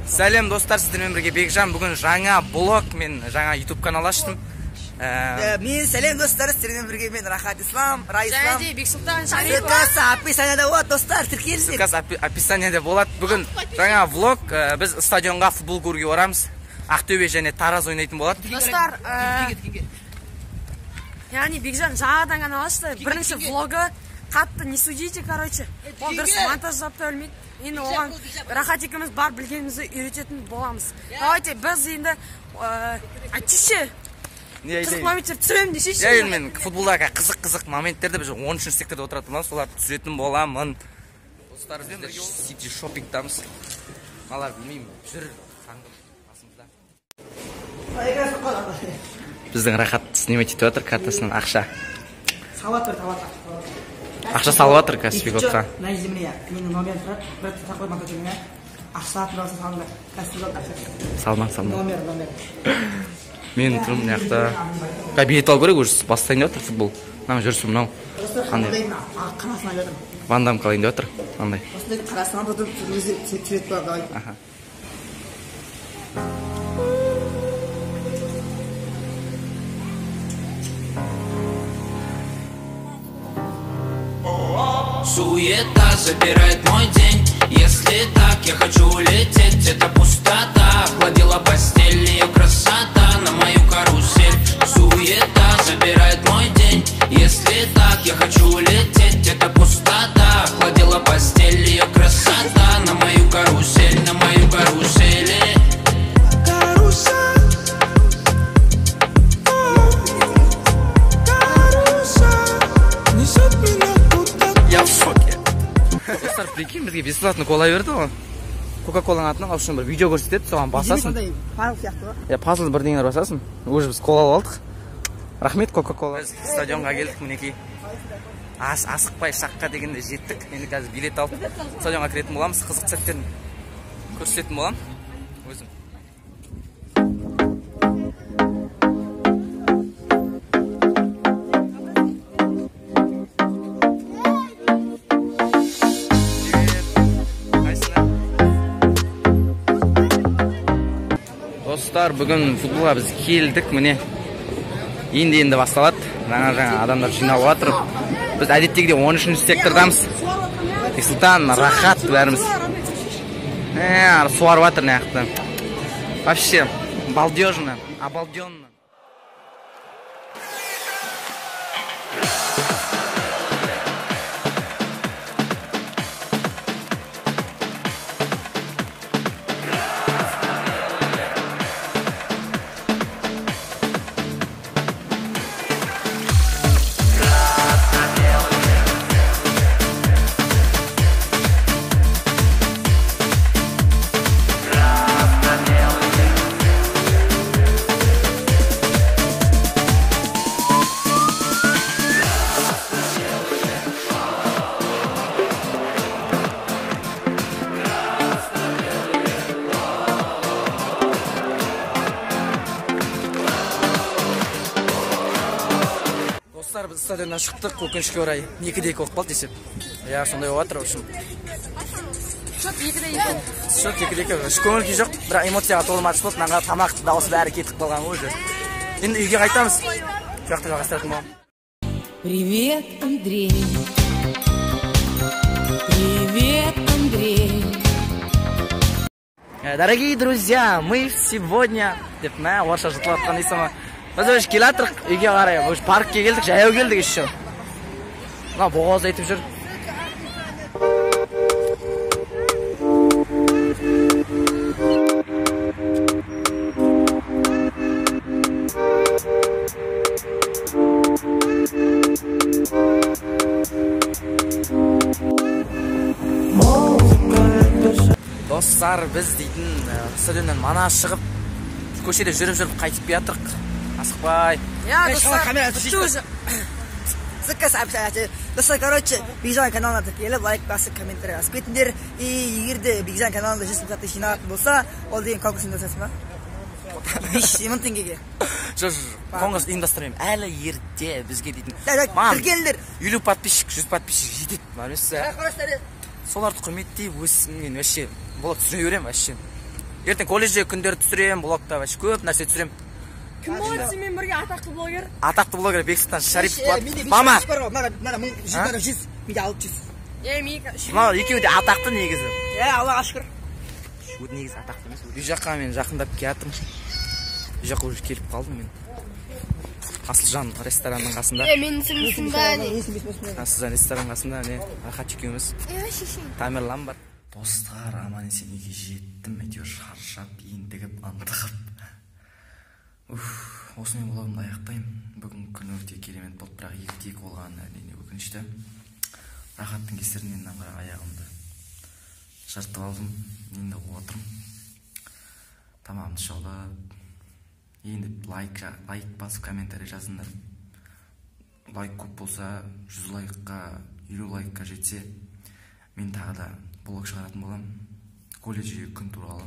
Сәлем достар, сіздермен бірге Бекжан. Бүгін жаңа блог, мен жаңа YouTube канал аштым. Мен сәлем достар, сіздермен бірге мен Рахат Ислам, Рай Ислам. Және де Бексұлтан Шарипов. Ссылкасы описанияда болады, достар, тіркеліңіздер. Ссылкасы описанияда болады. Бүгін жаңа влог, біз стадионға футбол көруге барамыз. Ақтөбе және Тараз ойнайтын болады. Достар, яғни Бекжан жаңадан канал ашты. Бірінші влогы. Қатты не судите, короче. Ол дұрыс монтаждап та білмейді. Енді оған Рахат екеуміз бар білгенімізді үйрететін боламыз. Давайте біз енді айтшы. Қызық моменттер түсіремін десейші. Иә, мен футболдағы қызық-қызық моменттерді біз 13-ші секторда отыратын боламыз, соларды түсіретін боламын. Достар, біздер Сити шопингтамыз. Мыналар білмеймін, жүр қаңғып қасымызда. Біздің Рахат снимать етіп жатыр картасынан ақша. Салат бір, салат. Ақша салып жатыр Каспий Голдқа. Мына жерде міне менің номерім тұрады. Бір тақой монтажеріне ақша салатын болса салыңдар. Каспий Голд ақша. Салма, салма. Номер, номер. Мен тұрмын мына жақта. Билет алу керек, уже бастайын деп жатыр футбол. Мынау жүрсін мынау. Қандай? Қарасын айтып жатырмын. Ван Дам қалайын деп жатыр. Қандай? Осындай қарасын алып отырып өзі сурет болады, давай. Аха. Суета забирает мой день. Если так, я хочу улететь. Это пустота охладила постель. Ее красота на мою карусель. Суета забирает мой день. Если так, я хочу улететь. Это пустота охладила постель. Ее красота на мою карусель. На мою карусель. Достар, прикинь, бізге бесплатно кола берді ғой. Кока-коланың атынан в общем бір видео көрсетеді, соған басасың. Сондай пазл сияқты ғой. Иә, пазл бірдеңелер басасың. Уже біз кола алып алдық. Рахмет, Кока-кола. Біз стадионға келдік, мінекей. Асықпай шаққа дегенде жеттік. Енді қазір билет алып стадионға кіретін боламыз. Қызық сәттерін көрсететін боламын өзім. Достар, бүгін футболға біз келдік, міне. Енді-енді басталады. Жаңа-жаңа адамдар жиналып жатыр. Біз әдеттегідей 13-ші сектордамыз. Бексұлтан, Рахат бәріміз. Суарып жатыр мына жақта. Вообще, балдежно, обалденно. Достар, біз стадионнан шықтық, өкінішке орай 2-2 болып қалды есеп. Иә, сондай болып жатыр, в общем. Счет 2-2. Счет 2-2. Көңіл күй жоқ, бірақ эмоцияға толы матч болды. Мынаған тамақ дауысы бәрі кетіп қалған уже. Енді үйге қайтамыз. Бұл жақта жалғастыратын боламын. Привет, Андрей. Привет, Андрей. Дорогие друзья, мы сегодня деп мә орысша жыртылып жатқан дейсің ғой. Біз уже келе жатырық үйге қарай, уже паркке келдік, жаяу келдік еще. Мына боғауыз айтып жүр. Достар, біз дейтін стадионнан мана шығып, көшеде жүріп-жүріп қайтып келе жатырық. Асықпай. Я, достар, бітті уже. Ссылкасы описанияда. Достар, короче, Бекжан каналына тіркеліп, лайк басып, комментарий жазып кетіңдер. И егер де Бекжан каналында 100 мың подписчик жиналатын болса, ол деген конкурс ұйымдастырасың ба? 5 мың теңгеге. Жоқ, конкурс ұйымдастырмаймын. Әлі ерте бізге дейтін. Тіркеліңдер. 50 подписчик, 100 подписчик жетеді. Бар емес пе? Соларды құрметтей өссін. Мен вообще блог түсіре беремін вообще. Ертең колледжде күндер түсіремін, блогта вообще көп нәрсе түсіремін. Кім болады сенімен бірге атақты блогер? Атақты блогер Бексұлтан Шарипов Е, болады. Менде Мама, 500 бар ғой. Мына, мына 100, мына 100, менде 600. Е, менікі үш. Мынау екеуі де атақты негізі. Е, Аллаға шүкір. Ол негізі атақты емес. Үй жаққа мен жақындап келатырмын. Үй жаққа уже келіп қалдым мен. Асылжан ресторанның қасында. Е, менің сіңлісім ба не? Асылжан ресторанның қасында, міне, Рахат екеуміз. Е, шешең. Тамерлан бар. Достар, аман есен үйге жеттім. Әйтеуір шаршап, ентігіп, ынтығып. Уф, осымен влогымды аяқтаймын. Бүгінгі күн өте керемет болды, бірақ 2-2 болғаны, әрине, өкінішті. Рахаттың кесірінен мына аяғымды жыртып алдым. Енді отырмын. Тамағымды ішіп алып, енді лайк басып, комментарий жазыңдар. Лайк көп болса, 100 лайкқа, 50 лайкқа жетсе, мен тағы да блог шығаратын боламын. Колледждегі күн туралы.